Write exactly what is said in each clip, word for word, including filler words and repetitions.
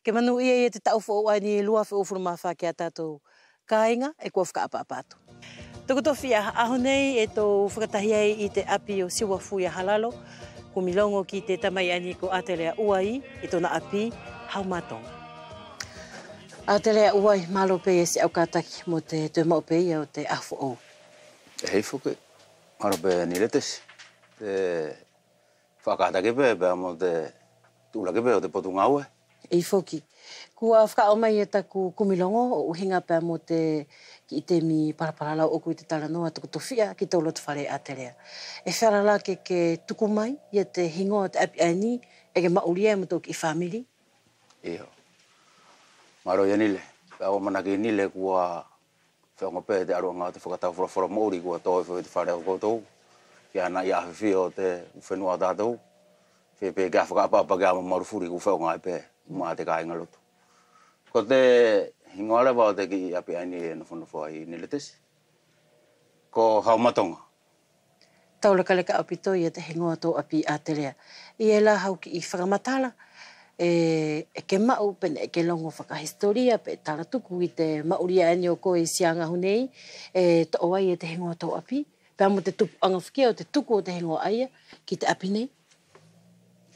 Ke manuʻia ia te taʻu foʻou ʻaeni lua afe uafulu ma fā kia tatou kaiga ʻe kua fakaʻapaʻapa atu. Tuku Tofia, ʻaho nei ʻe tou fakatahi ai ʻi te ʻapi ʻo Siuafu ia Halalo, kumi logo ki te tamai ʻaeni ko Atelea Uai ʻi tona ʻapi Haumatoga. Atelea Uai, malo pe ia siʻau kataki mo te toe maʻu pe ia ʻo te ʻaho foʻou. ʻEi foki, malo pe Niletesi. Te fakakataki pe, pea mo te tuʻulaki pe ʻo te potu gaue. ʻEi foki. Kua fakaʻau mai ia taku kumi logo ʻo ʻuhiga pea mo te kiʻi temi palalau ʻoku ʻi te talanoa Tuku Tofia ki tou loto fale Atelea. ʻE feala la ke ke tuku mai ia te higoa ʻo te ʻapi ʻaeni ʻe ke maʻuli ai mo tou kiʻi famili? Io. Malo ia Nile. Pea ʻau ʻamanaki Nile kua feʻoga pe te ʻaluʻaga ʻo te fakatau folafola maʻuli kua tō ifo ʻi te fale ʻo koutou. Kia naʻi ʻafifio te fenua ʻo tatou. Feia pe kia fakaʻapaʻapa kia mamalu fuli kua feʻoga pe ma te kaiga lotu. Ko te higoa leva ʻo te kiʻi ʻapi ʻaeni ʻe nofonofo ai Niletesi, ko Haumatoga. Tau lekaleka ʻaupito ia te higoa ʻo tou ʻapi Atelea. ʻI ai la hau kiʻi fakamatala ʻe, ʻe ke maʻu pe neʻe ke logo fakahisitolia pe tala tuku ʻi te maʻuli ʻaeni ʻo koe ʻi Siagahu nei, ʻe toʻo ai ia te higoa ʻo tou ʻapi, pea mo te tupuʻaga foki ʻo te tuku ʻo te higoa ʻaia ki te ʻapi nei?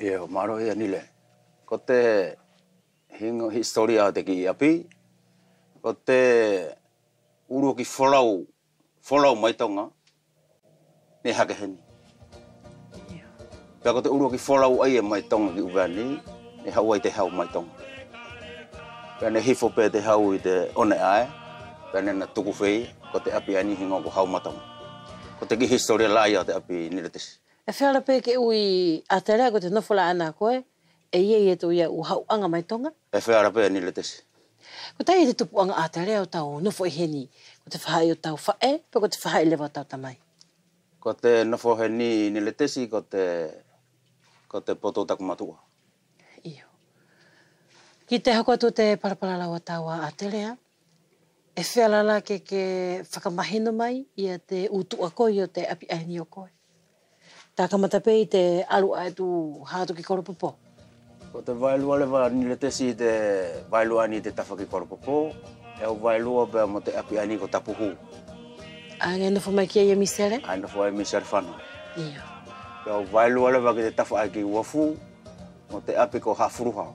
Io, malo ia Nile. Ko te higo-, hisitolia ʻo te kiʻi ʻapi, ko te ʻuluaki folau, folau mai Toga, neʻe hake heni. Pea ko te ʻuluaki folau ʻaia mai Toga ki ʻUvea nei, neʻe haʻu ai te hau mai Toga. Pea neʻe hifo pe te hau ʻi te ʻone ʻae, pea neʻe na tuku feia, ko te ʻapi ʻaeni higoa ko Haumatoga. Ko te kiʻi hisitolia la ia ʻo te ʻapi Niletesi. ʻE feala pe ke ui Atelea ko te nofo la ʻaena ʻa koe, ʻe ʻi ai ia tou ia ʻu haʻuʻaga mai Toga? ʻE feala pe Niletesi. Kotea ia te tupuʻaga Atelea ʻo tau nofo ʻi heni, ko te faʻahi ʻo tau faʻe, pe ko te faʻahi leva ʻo tau tamai? Ko te nofo heni Niletesi ko te, ko te potu ʻo taku matuʻa. Io. Ki te hoko atu te palalau ʻa taua Atelea, ʻe feala la ke ke fakamahino mai ia te ʻu tuʻakoi ʻo te ʻapi ʻaeni ʻo koe. Ta kamata pe ʻi te alu ʻae ʻo tou hatu ki Kolopopo. Ko te vaelua leva Niletesi ʻi te vaelua ʻaeni ʻi te tafa ki Kolopopo, ʻe au vaelua pea mo te ʻapi ʻaeni ko Tapuhu. ʻAe gaʻi nofo mai kia ia Misele? ʻAe nofo ai Misele Fano. Io. Pea au vaelua leva ki te tafa ʻae ki Uafu, mo te ʻapi ko Haʻafuluha.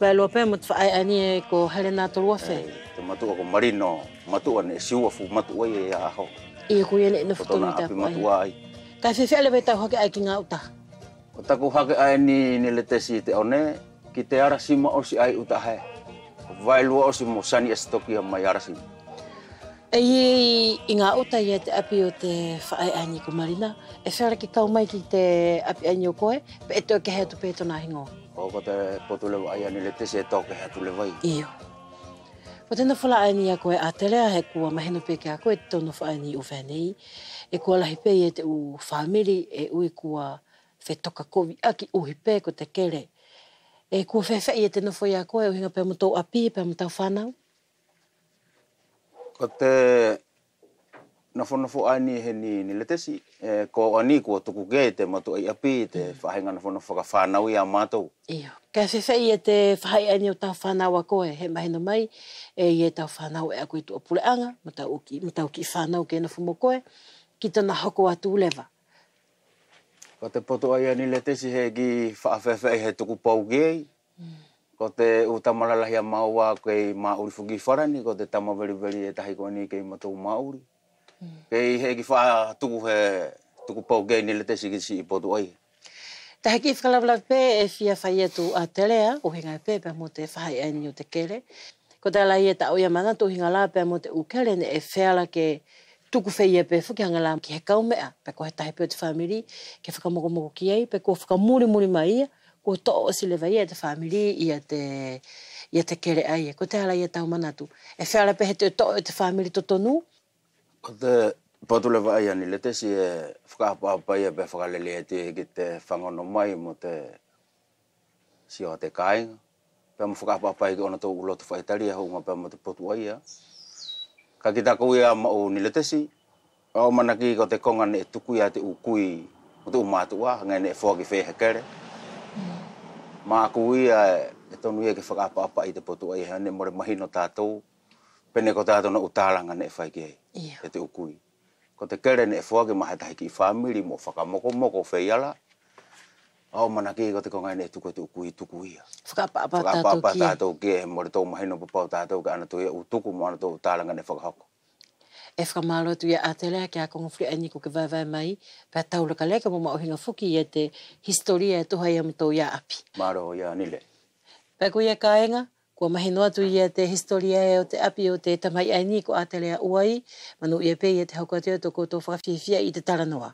Vaelua pe mo te faʻahi ʻaeni ʻe ko Helena Toluafe. ʻEi, te matuʻa ko Malino, matuʻa neʻe Siuafu matuʻa ia ia ʻaho. Io, ko ia neʻe nofo tonu ʻi te ʻapi matuʻa ai. Kaʻe feafeaʻi leva ia tau hake ʻae ki Gaʻuta? Ko taku hake ʻaeni Niletesi ʻi te ʻone, ki te Alasima ʻosi ʻae ʻi ʻuta ʻahe. Vaelua ʻosi mo Sani ʻEsitokia mai Alasima. ʻE ʻi, ʻi Gaʻuta ia te ʻapi ʻo te faʻahi ʻaeni ko Malina, ʻe feala ke kau mai ki te ʻapi ʻaeni ʻo koe, peʻe toe kehe atu pe tona higoa? ʻO, ko te potu leva ʻaia Niletesi ʻe toe kehe atu leva ia. Io. Ko te nofo la ʻaeni ʻa koe Atelea, he kua mahino pe kia koe ʻi tou nofo ʻaeni ʻi ʻUvea nei, ʻe kua lahi pe ia te ʻu famili ʻe ui kua fetokakoviʻaki ʻuhi pe ko te kele. ʻE kua feafeaʻi ia te nofo ia koe ʻuhiga pea mo tou ʻapi pea mo tau fanau? Ko te nofonofo ʻaeni heni Niletesi, ʻe ko ʻaeni kua tuku ki ai te matuʻa ʻi ʻapi te faʻahiga nofonofo fakafanau ia matou. Io. Kaʻe feafeaʻi ia te faʻahi ʻaeni ʻo tau fanau ʻa koe, he mahino mai ʻe ʻi ai tau fanau ʻe ʻaku ʻi tuʻa puleʻaga, mo tau kiʻi, mo tau kiʻi fanau ke nofo mo koe, ki tona hoko atu leva. Ko te potu ʻaia Niletesi heʻeki faʻa feafeaʻi he tuku pou ki ai. Ko te ʻu tama lalahi ʻa maua kei maʻuli foki ʻi Falani, ko te tama veliveli ʻe tahi ko ʻeni kei matou maʻuli. Kei heʻeki faʻa tuku he tuku pou ki ai Niletesi ki te siʻi potu ʻaia. Tahi kiʻi fakalavelave pe ʻe fia fai atu Atelea, ʻuhiga pe pea mo te faʻahi ʻaeni ʻo te kele. Kotea la ia tau ia manatu ʻuhiga la pea mo te ʻu kele neʻe feala ke tuku feia pe foki haga la ki he kaumeʻa, pe ko he tahi pe ʻo te famili ke fakamokomoko ki ai, pe kua fakamulimuli mai ia, kua toʻo ʻosi leva ia e te famili ia te, ia te kele ʻaia. Kotea la ia tau manatu, ʻe feala pe he toe toʻo e te famili totonu? Ko te potu leva ʻaia Niletesi ʻe fakaʻapaʻapa ia pea fakalelei atu ia ki te fagono mai mo te sio ʻa te kaiga, pea mo fakaʻapaʻapa ia ki ʻonatou ʻu loto fakaʻitalia ʻuhiga pea mo te potu ʻaia. Kaʻe ki taku ia maʻu Niletesi, ʻe au ʻamanaki ko te koga neʻe tuku ia te ʻu kui mo te ʻu matuʻa, hage neʻe foaki feia he kele. Maʻaku ia ʻe ʻE tonu ia ke fakaʻapaʻapaʻi ʻi te potu ʻaia he neʻe mole mahino tatou pe neʻe ko tatou noʻu talaga neʻe fai ki ai ia. E te ʻu kui. Ko te kele neʻe foaki mai he tahi kiʻi famili mo fakamokomoko feiala. ʻAo manaki ko te koga neʻe tuku e te ʻu kui tuku ia. Fakaʻapaʻapa tatou ki ai. Tatou ki ai he mole tou mahino pe pau tatou ke ʻana tou ia ʻu tuku mo ʻana tou ʻu talaga neʻe fakahoko. ʻE fakamalo atu ia Atelea ki he koga fuli ʻaeni ko ke vaevae mai, pea tau lekaleka mo maʻuhiga foki ia te hisitolia ʻe tuha ia mo tou ia ʻapi. Malo ia Nile. Pea ko ia kaiga, kua mahino atu ia te hisitolia ʻo te ʻapi ʻo te tamai ʻaeni ko Atelea Uai, manuʻia pe ia te hoko atu ia to koutou fakafiafia ʻi te talanoa.